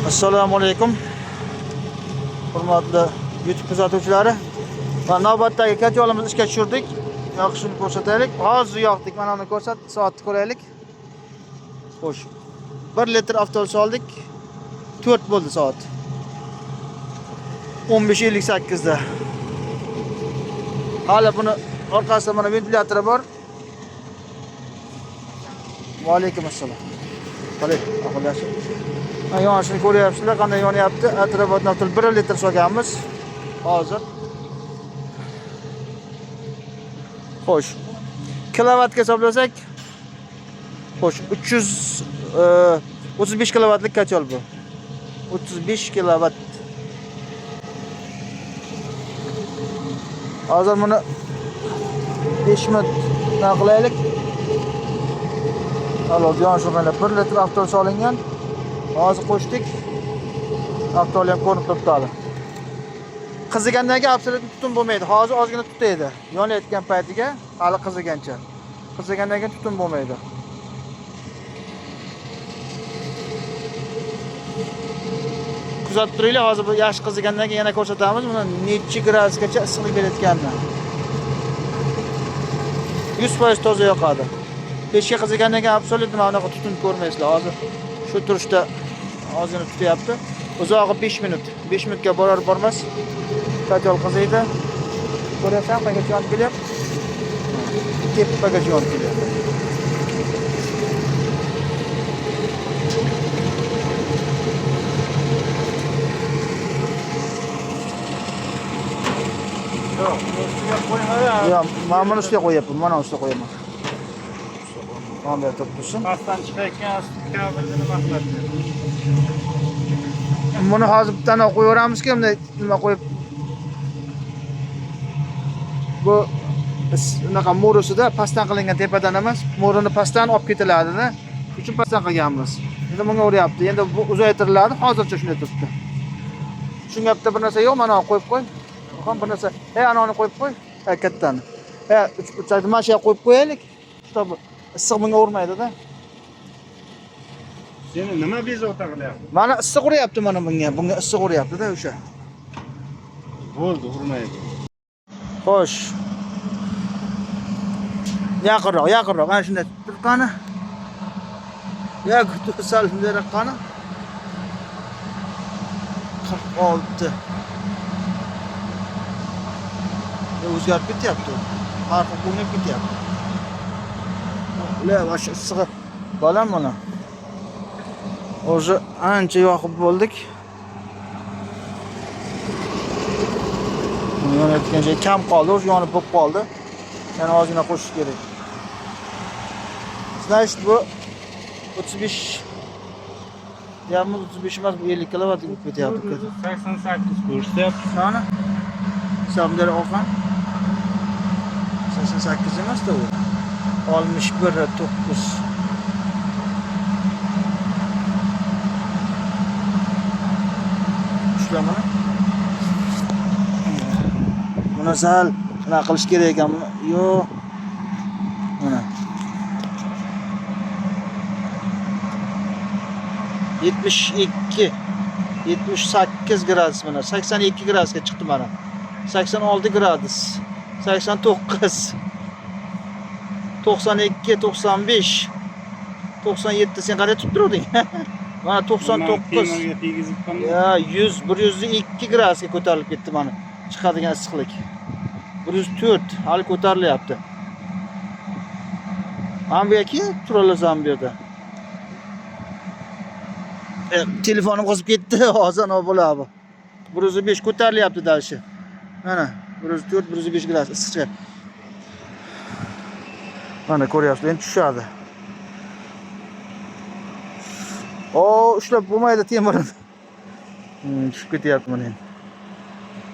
Assalomu alaykum. Hurmatli YouTube kuzatuvchilari. Va navbatdagi kotyolimizni ishga tushirdik. Yoqishini ko'rsataylik. Hozir yoqdik. Mana uni ko'rsat, soatni ko'raylik. Xo'sh. 1 litr avtol soldik. 4 bo'ldi soat. 15:58 da. Hali buni orqasida mana ventilyatori bor. Va alaykum assalom. Qalay, ahvol yaxshi? Mana yonishini ko'ryapsizlar, qanday yonyapti. Atrofdan avtol 1 litr solganmiz. Hozir. Xo'sh. Kilovatga hisoblasak, xo'sh, 335 kilovatlik kotyol bu. 35 kilovat. Hozir buni 5 minut nima qilaylik. Olov yonishini 1 litr avtol solingan. Hozir qo'shdik. Avtol ham ko'rinib turibdi hali. Qizigandan keyin absolyut tutun bo'lmaydi. Hozir ozgina tutaydi. Yonayotgan paytiga hali qizigancha. Qizigandan keyin tutun bo'lmaydi. Kuzatib turinglar, hozir bu yaxshi qizigandan keyin yana ko'rsatamiz buni nechi gradusgacha issiqlik berayotganini. 100% toza yoqadi. Pechka qizigandan keyin absolyut mana bunaqa tutun ko'rmaysizlar. Hozir shu turishda ozgina tutyapti. Uzog'i 5 minut. 5 minutga borar bormas kotyol qiziydi. Ko'ryapsan, qayergacha yonib kelyapti? Tepagacha yonib kelyapti. Yo'q, ustiga qo'yma. Yo'q, mana buni ustiga qo'yapman, mana ustiga qo'yaman. Mana bu yerda tursin. Pastdan chiqayotgan kabelni nima qiladi? Buni hozir bittani qo'yaveramizki, bunday nima qo'yib bu unaqa mo'risida pastdan qilingan, tepadan emas, mo'rini pastdan olib ketiladida. Shuning uchun pastdan qilganmiz. Endi bunga uryapti. Endi bu uzaytiriladi, hozircha shunday turibdi. Shunga bitta bir narsa yo'q, mana qo'yib qo'y. Ham bir narsa. Ey, anavini qo'yib qo'y. Ha, kattani. Ha, uch burchakni mana shu yerga qo'yib qo'yaylik. Чтобы issiq bunga urmaydi-da. Seni nima bezovta qilyapti? Mana issiq uryapti mana bunga. Bunga issiq uryapti-da o'sha. Bo'ldi, urmaydi. Xo'sh. Yaqinroq, yaqinroq. Ana shunday turib qani. Ya, sal bunday qani. 46. Ya, o'zgarib ketyapti. Farqi ko'rinib ketyapti. Ular mana shu issig'i bolam mana. O'zi ancha yoqib bo'ldik. Yonayotgan joy kam qoldi, o'zi yonib bo'lib qoldi. Yana ozgina qo'shish kerak. Значит, bu 35 deyapmiz, 35 emas, bu 50 kilovat bo'lib ketyapti. 88 ko'rsatyapti. Qani? Hisoblar olgan. 88 emas-da u. 61 9. Ushla buni. Buni sal nima qilish kerak ekan buni? Yo'q. Mana. 72 78 gradus mana 82 gradusga chiqdi mana. 86 gradus. 89 92 95 97 sen qanday tutib turuvding? Mana 99 Temirga tegizib. Ya 100 102 gradusga ko'tarilib ketdi mana chiqadigan issiqlik. 104 hali ko'tarilyapti. Mana bu yerga turolasan bu yerda. Telefonim qizib ketdi. Hozir nima bo'ladi? 105 ko'tarilyapti dальше. Mana 104 105 gradus issiq chiqyapti. Mana ko'ryapsiz, endi tushadi. O, ushlab bo'lmaydi temirini. Tushib ketyapti mana endi.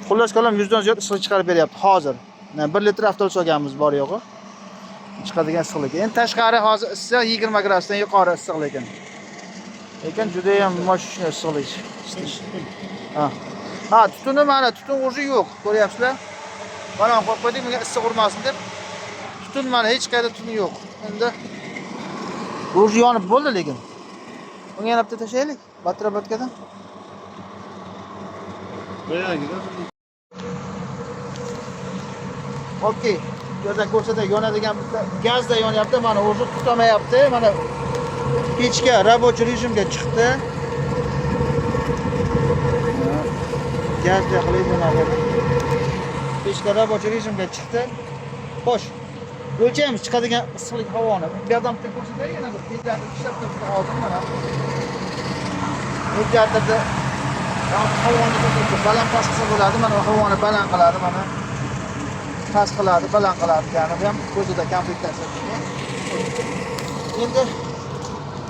Xullas kalom 100 dan ziyod issiqlik chiqarib beryapti hozir. 1 litr avtol solganmiz bor yo'g'i. Chiqadigan issiqlik. Endi tashqari hozir issiq 20 gradusdan yuqori issiq lekin. Lekin juda ham mashina issiqlik. Ha. Ha, tutuni mana tutun o'zi yo'q, ko'ryapsizlar? Mana qo'yib qo'ydik, bunga issiq urmasin deb. Tutun mana hech qayerda tutun yo'q. Endi bu o'zi yonib bo'ldi lekin. Unga yana bitta tashlaylik. Отработка da? Boyagida. Okey. Bu yerdan ko'rsatay, yonadigan bitta gazda yonyapti. Mana o'zi tutamayapti. Mana pechka рабочий rejimga chiqdi. Gazda qilib yonadi. Pechka рабочий rejimga chiqdi. Xo'sh. O'lchaymiz chiqadigan issiqlik havoni. Bu yerdan bitta ko'rsatay, yana bir ventilyator ishlab turibdi hozir mana. Ventilyatorda havoni baland past qilsa bo'ladi. Mana havoni baland qiladi mana. Past qiladi, baland qiladi. Ya'ni bu ham ko'zida komplektatsiya. Endi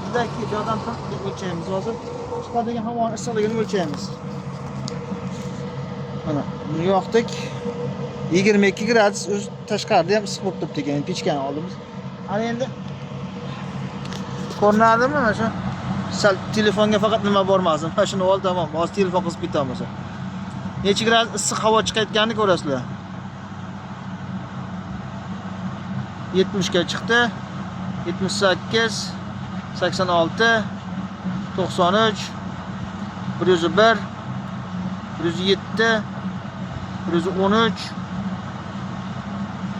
bizdagi joydan turib o'lchaymiz hozir. Chiqadigan havoni issiqligini o'lchaymiz. Mana buni yoqdik. 22 gradus, o'zi tashqarida ham issiq bo'lib turibdi ekan, pechkani oldimiz. Ana endi ko'rinadimi mana shu? Sal telefonga faqat nima bormasin. Mana shuni ol, tamom. Hozir telefon qizib ketamiz. Necha gradus issiq havo chiqayotganini ko'rasizlar. 70 ga chiqdi. 78, 86, 93, 101, 107, 113,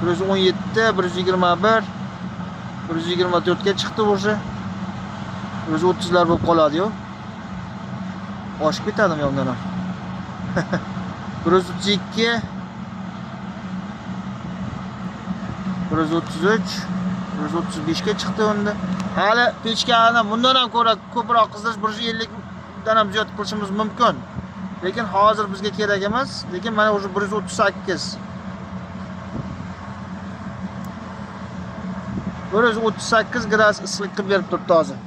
117, 121, 124 ga chiqdi уже. 130 lar bo'lib qoladi-yu. Oshib ketadimi yondan ham? 132, 133, 135 ga chiqdi unda. Hali pechkani bundan ham ko'ra ko'proq qizdirish, 150 dan ham ziyod qilishimiz mumkin. Lekin hozir bizga kerak emas. Lekin mana уже 138. 138 gradus issiqlik qilib berib turibdi hozir.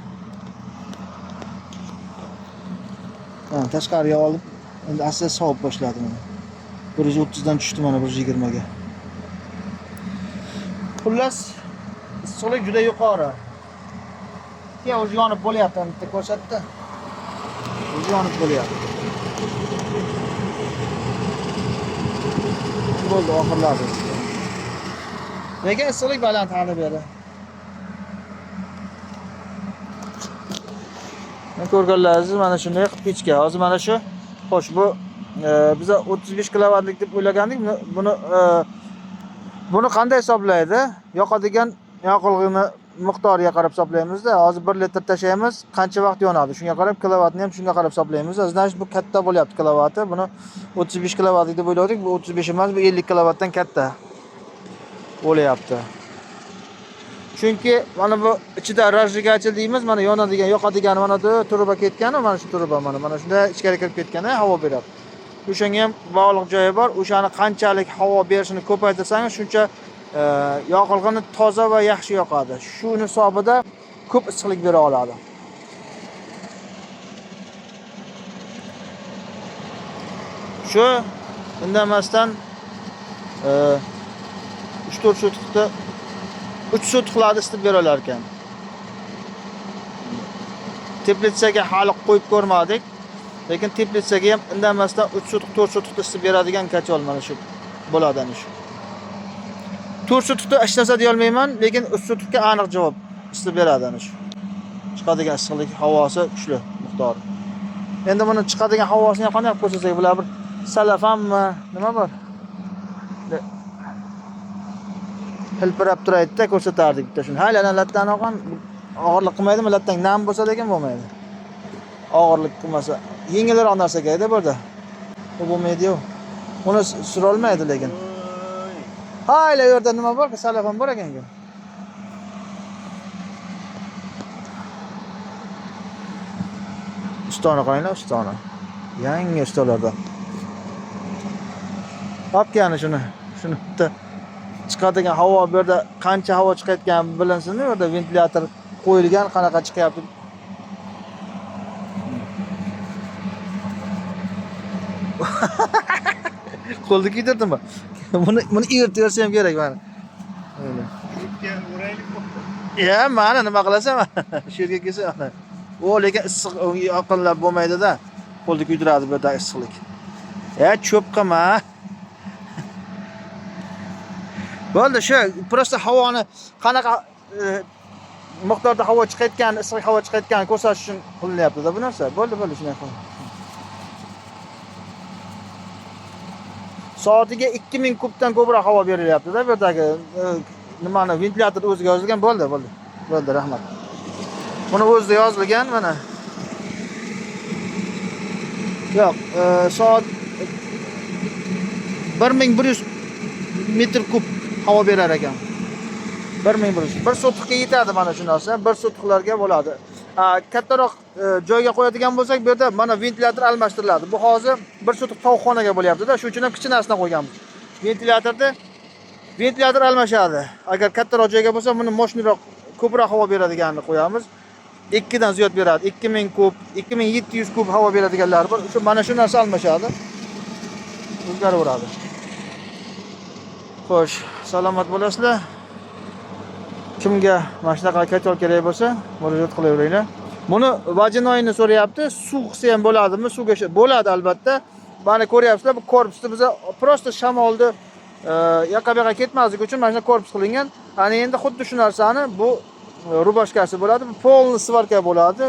Ha, tashqariga olib, endi asta sovib boshladi mana. 130 dan tushdi mana 120 ga. Xullas, issiqlik juda yuqori. Keyin o'zi yonib bo'lyapti, bitta ko'rsatdi. O'zi yonib bo'lyapti. Bo'ldi, oxirladi. Lekin issiqlik baland hali beri. Mana ko'rganlaringiz mana shunday qilib pechka. Hozir mana shu, xo'sh, bu biza 35 kilovatlik deb o'ylagandik. Buni qanday hisoblaydi? Yoqadigan yoqilg'ini miqdoriga qarab hisoblaymizda. Hozir 1 litr tashlaymiz, qancha vaqt yonadi? Shunga qarab kilovatni ham shunga qarab hisoblaymiz. Значит, bu katta bo'lyapti kilovati. Buni 35 kilovatlik deb o'yladik. Bu 35 emas, bu 50 kilovatdan katta bo'lyapti. Chunki mana bu ichida разжигатель deymiz, mana yonadigan, yoqadigan mana bu truba ketgani, mana shu truba mana shunda ichkari kirib ketgani havo beradi. O'shanga ham bog'liq joyi bor. O'shani qanchalik havo berishini ko'paytirsangiz, shuncha yoqilg'ini toza va yaxshi yoqadi. Shuni hisobida ko'p issiqlik bera oladi. Shu indamasdan 3-4 sotixda 3 sotixlarni isitib bera olar ekan. Teplitsaga hali qo'yib ko'rmadik. Lekin teplitsaga ham indamasdan 3 sotix, 4 sotixda isitib beradigan kachol mana shu bo'ladi ana shu. 4 sotixda hech narsa deya olmayman, lekin 3 sotixga aniq javob isitib beradi ana shu. Chiqadigan issiqlik havosi kuchli miqdori. Endi buni chiqadigan havosini ham qanday qilib ko'rsatsak, bular bir salafanmi, nima bor? Hilpirab turaydi-da, ko'rsatardik bitta shuni. Hali ana latdan olgan, og'irlik qilmaydimi? Latdan nam bo'lsa lekin bo'lmaydi. Og'irlik qilmasa, yengilroq narsa kerakda bu yerda. U bo'lmaydi-yu. Uni sura olmaydi lekin. Hayla, u yerda nima bor? Salafan bor ekan-ku. Ustoni qaranglar, ustoni. Yangi ustalardan. Topgani shuni. Shuni bitta chiqadigan havo bu yerda qancha havo chiqayotgani bilinsin, u yerda ventilyator qo'yilgan, qanaqa chiqyapti. Qo'lni kuydirdimi? Buni erta ham kerak mana. Öyle. Ya, mana nima qilasan? Shu yerga kelsa mana. O lekin issiq yoqinlab bo'lmaydi-da. Qo'lni kuydiradi bu yerda issiqlik. Ya, cho'p qilma. Bo'ldi, shu prosta havoni qanaqa miqdorda havo chiqayotganini, issiq havo chiqayotganini ko'rsatish uchun qilinyapti-da bu narsa. Bo'ldi, bo'ldi, shunday qil. Soatiga 2000 kubdan ko'proq havo berilyapti-da bu yerdagi nimani ventilyator o'ziga yozilgan. Bo'ldi, bo'ldi. Bo'ldi, rahmat. Buni o'zida yozilgan mana. Yo'q, soat 1100 metr kub havo berar ekan. 1100. Bir sotixga yetadi mana shu narsa. Bir sotixlarga bo'ladi. Kattaroq joyga qo'yadigan bo'lsak, bu yerda mana ventilyator almashtiriladi. Bu hozir bir sotix tovuqxonaga bo'lyapti-da, shuning uchun ham kichkinasini qo'yganmiz. Ventilyatorda ventilyator almashadi. Agar kattaroq joyga bo'lsa, buni moshniroq, ko'proq havo beradiganini qo'yamiz. 2 dan ziyod beradi. 2000 kub, 2700 kub havo beradiganlar bor. Shu mana shu narsa almashadi. O'zgaraveradi. Xo'sh, salomat bo'lasizlar. Kimga mana shunaqa котёл kerak bo'lsa, murojaat qilaveringlar. Buni водяной ni so'rayapti. Suv qilsa ham bo'ladimi? Suvga bo'ladi albatta. Mana ko'ryapsizlar, bu korpusni biza просто shamolni yoqqa bu yoqqa ketmasligi uchun mana shunday korpus qilingan. Ana endi xuddi shu narsani bu рубашка si bo'ladi. Bu полный сварка bo'ladi.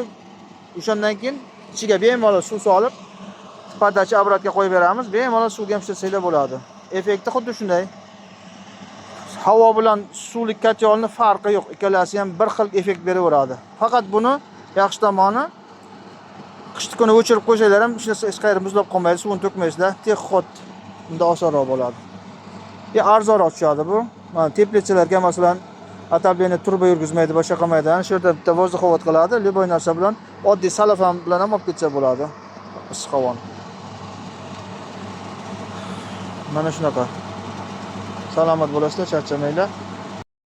O'shandan keyin ichiga bemalol suv solib, подача обратка qo'yib beramiz. Bemalol suvga ham ishlatsanglar bo'ladi. Effekti xuddi shunday. Havo bilan suvlik котёл ni farqi yo'q. Ikkalasi ham bir xil effekt beraveradi. Faqat buni yaxshi tomoni, qishni kuni o'chirib qo'ysanglar ham hech narsa, hech qayeri muzlab qolmaydi, suvini to'kmaysizlar. Техуход bunda osonroq bo'ladi. Ya arzonroq tushadi bu. Mana теплица larga masalan отопление truba yurgizmaydi, boshqa qilmaydi. Ana shu yerda bitta воздуховод qiladi. Любой narsa bilan, oddiy salafan bilan ham olib ketsa bo'ladi issiq havoni. Mana shunaqa. Salomat bo'lasizlar, charchamanglar.